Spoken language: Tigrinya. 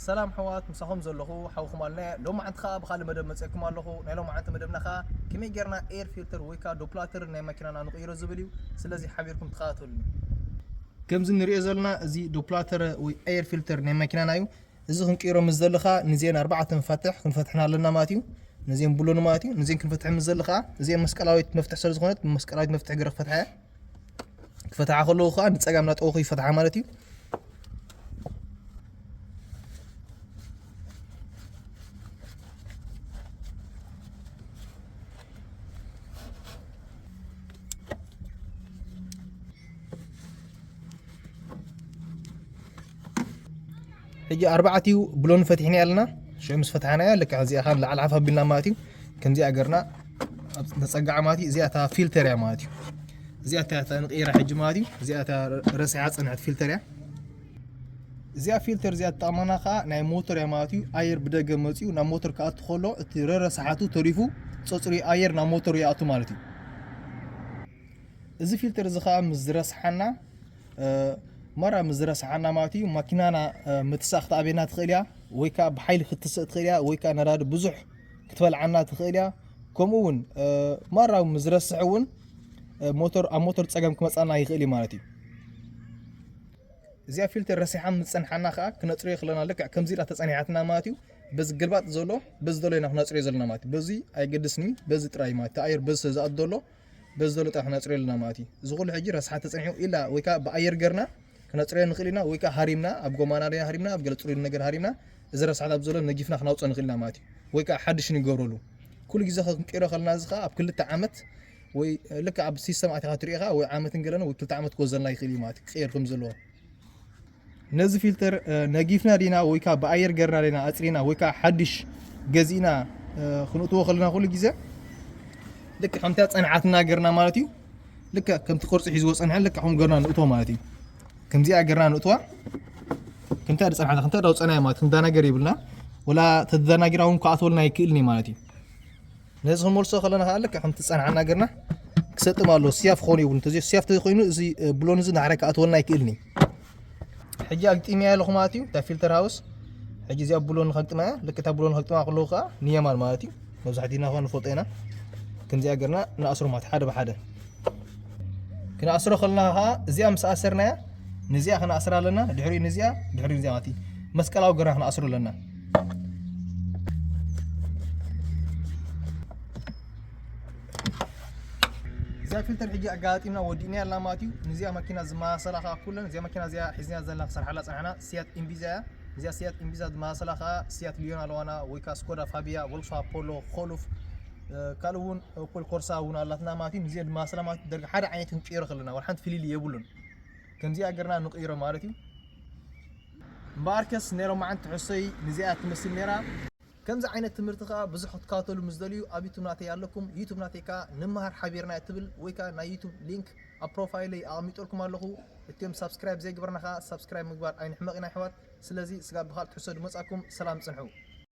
ሰላም ኣሕዋት፣ ምሳኹም ዘለኹ ሓውኹም ኣልነ። ሎማዓንቲ ኸኣ ብኻልእ መደብ መጺእኩም ኣለኹ። ናይ ሎማዓንቲ መደብና ኸኣ ከመይ ጌርና ኤር ፊልተር ወይ ከኣ ዶፕላተር ናይ መኪናና ንቕይሮ ዝብል እዩ። ስለዚ ሓቢርኩም ተኸታተሉኒ። ከምዚ ንሪኦ ዘለና እዚ ዶፕላተር ወይ ኤር ፊልተር ናይ መኪናና እዩ። እዚ ክንቅይሮ ምስ ዘለኻ ንዜን ኣርባዕተ መፋትሕ ክንፈትሕና ኣለና ማለት እዩ። ነዚን ብሎን ማለት እዩ። ነዚን ክንፈትሕ ምስ ዘለኻ እዚን መስቀላዊት መፍትሕ ስለ ዝኾነት ብመስቀላዊት መፍትሕ ገይረ ክፈትሓ እየ። ክፈትሓ ከለኹ ከዓ ንፀጋም እናጠወኹ ይፈትሓ ማለት እዩ። ሕጂ ኣርባዕቲኡ ብሎን ፈቲሕና ኣለና። ሽዑ ምስ ፈትሓናያ ልክዕ እዚኣ ኸዓ ንላዕሊ ሓፍ ኣቢልና ማለት እዩ። ከምዚኣ ገርና ኣብ ነፀግዓ ማለት እዩ። እዚኣ እታ ፊልተር እያ ማለት እዩ። እዚኣ እታ እታ ንቕይራ ሕጂ ማለት እዩ። እዚኣ እታ ረሲሓ ፀንሐት ፊልተር እያ። እዚኣ ፊልተር እዚኣ ትጠቕመና ኸዓ ናይ ሞተር እያ ማለት እዩ። ኣየር ብደገ መፂኡ ናብ ሞተር ክኣቱ ከሎ እቲ ረረስሓቱ ተሪፉ ፀፅሪ ኣየር ናብ ሞተር ይኣቱ ማለት እዩ። እዚ ፊልተር እዚ ኸዓ ምስ ዝረስሓና ማራ ምስ ዝረስሓና ማለት እዩ። ማኪናና ምትሳእ ክትኣብየና ትኽእል እያ፣ ወይ ከዓ ብሓይሊ ክትስእ ትኽእል እያ፣ ወይ ከዓ ነዳዲ ብዙሕ ክትበልዓና ትኽእል እያ። ከምኡ እውን ማራ ምስ ዝረስሕ እውን ሞተር ኣብ ሞተር ፀገም ክመፃና ይኽእል እዩ ማለት እዩ። እዚኣ ፊልተር ረሲሓ ምስ ፀንሓና ከዓ ክነፅርዮ ከለና ልክዕ ከምዚ ኢላ ተፀኒሓትና ማለት እዩ። በዚ ግልባጥ ዘሎ በዚ ዘሎ ኢና ክነፅርዮ ዘለና ማለት እዩ። በዚ ኣይገድስን እዩ፣ በዚ ጥራይ ማለት እቲ ኣየር በዚ ስለ ዝኣቱ ዘሎ በዚ ዘሎ ጥራሕ ነፅርዮ ኣለና ማለት እዩ። እዚ ኩሉ ሕጂ ረስሓ ተፀኒሑ ኢላ ወይ ከዓ ብኣየር ገርና ክነፅርዮ ንኽእል ኢና፣ ወይ ከዓ ሃሪምና ኣብ ጎማና ዶ ሃሪምና ኣብ ገለ ፅሩይ ነገር ሃሪምና እዚ ረስሓት ኣብ ዘሎ ነጊፍና ክናውፅኦ ንኽእል ኢና ማለት እዩ። ወይ ከዓ ሓድሽ ንገብረሉ ኩሉ ግዜ ክንቀይሮ ከለና እዚ ከዓ ኣብ ክልተ ዓመት ወይ ልክዕ ኣብ ሲስተም ኣቲኻ ትሪኢኻ ወይ ዓመትን ገለን ወይ ክልተ ዓመት ክወዘልና ይኽእል እዩ ማለት እዩ ክቕየር ከም ዘለዎ። ነዚ ፊልተር ነጊፍና ዲና ወይ ከዓ ብኣየር ገርና ዲና ኣፅሪና ወይ ከዓ ሓድሽ ገዚእና ክንእትዎ ከለና ኩሉ ግዜ ልክ ከምታ ፀንሓትና ገርና ማለት እዩ። ልክ ከምቲ ቅርፂ ሒዝዎ ፀንሐ ልክ ከም ገርና ንእትዎ ማለት እዩ። ከምዚኣ ገርና ንእትዋ። ከምታ ዝፀንሓና ከምታ ዳውፀናያ ማለት ክንዳናገር ይብልና። ወላ ተዳናጊራ እውን ክኣትወልና ይክእልኒ ማለት እዩ። ነዚ ክንመልሶ ከለና ከዓ ልክዕ ከምቲ ዝፀንሓና ገርና ክሰጥም ኣለዎ። ስያፍ ክኸውን ይብሉ እንተዘይ ስያፍ ተዘይኮይኑ እዚ ብሎን እዚ ንሓደ ክኣትወልና ኣይክእልን እዩ። ሕጂ ኣግጢመያ ኣለኹ ማለት እዩ እታ ፊልተር ሃውስ። ሕጂ እዚኣ ብሎን ከግጥማ እያ። ልክ እታ ብሎን ከግጥማ ከለኹ ከዓ ንየማን ማለት እዩ። መብዛሕትኡ ኢና ንፈልጦ ኢና። ከምዚኣ ገርና ንኣስሮ ማለት ሓደ ብሓደ ክንኣስሮ ከለና ከዓ እዚኣ ምስ ኣሰርናያ ንዚኣ ክንኣስራ ኣለና። ድሕሪኡ ንዚኣ ድሕሪኡ ንዚኣ ማለት እዩ። መስቀላዊ ገርና ክንኣስሮ ኣለና። እዛ ፊልተር ሕጂ ኣጋጣጢምና ወዲእና ያልና ማለት እዩ። ንዚኣ መኪና ዝመሳሰላ ከዓ ኩለን እዚኣ መኪና እዚኣ ሒዝና ዘለና ክሰርሓላ ፀናሕና ሲያት ኢምቢዛ እያ። እዚኣ ሲያት ኢምቢዛ ዝመሳሰላ ከዓ ሲያት ሊዮን ኣለዋና ወይ ከዓ ስኮዳ ፋቢያ፣ ቮልክስዋ ፖሎ፣ ኮሉፍ ካልእ እውን ኦፖል ኮርሳ እውን ኣላትና ማለት እዩ። ንዚኣ ዝመሳሰላ ማለት ደርጋ ሓደ ዓይነት ክንቅይሮ ከለና ወላ ሓንቲ ፍልልይ የብሉን። ከምዚኣ ገርና ንቅይሮ ማለት እዩ። እምበኣርከስ ናይ ሎማዓንቲ ሕሶይ ንዚኣ ትመስል ነይራ። ከምዚ ዓይነት ትምህርቲ ከዓ ብዙሕ ክትከታተሉ ምስ ደልዩ ኣብ ዩቱብ ናተይ ኣለኩም። ዩቱብ ናተይ ከዓ ንመሃር ሓቢርና እትብል ወይ ከዓ ናይ ዩቱብ ሊንክ ኣብ ፕሮፋይለይ ኣቐሚጠልኩም ኣለኹ። እትዮም ሳብስክራይብ ዘይግበርና ከዓ ሳብስክራይብ ምግባር ኣይንሕመቕ ኢና ኣሕዋት። ስለዚ ስጋብ ብኻልእ ትሕሶ ድመፃኩም ሰላም ፅንሑ።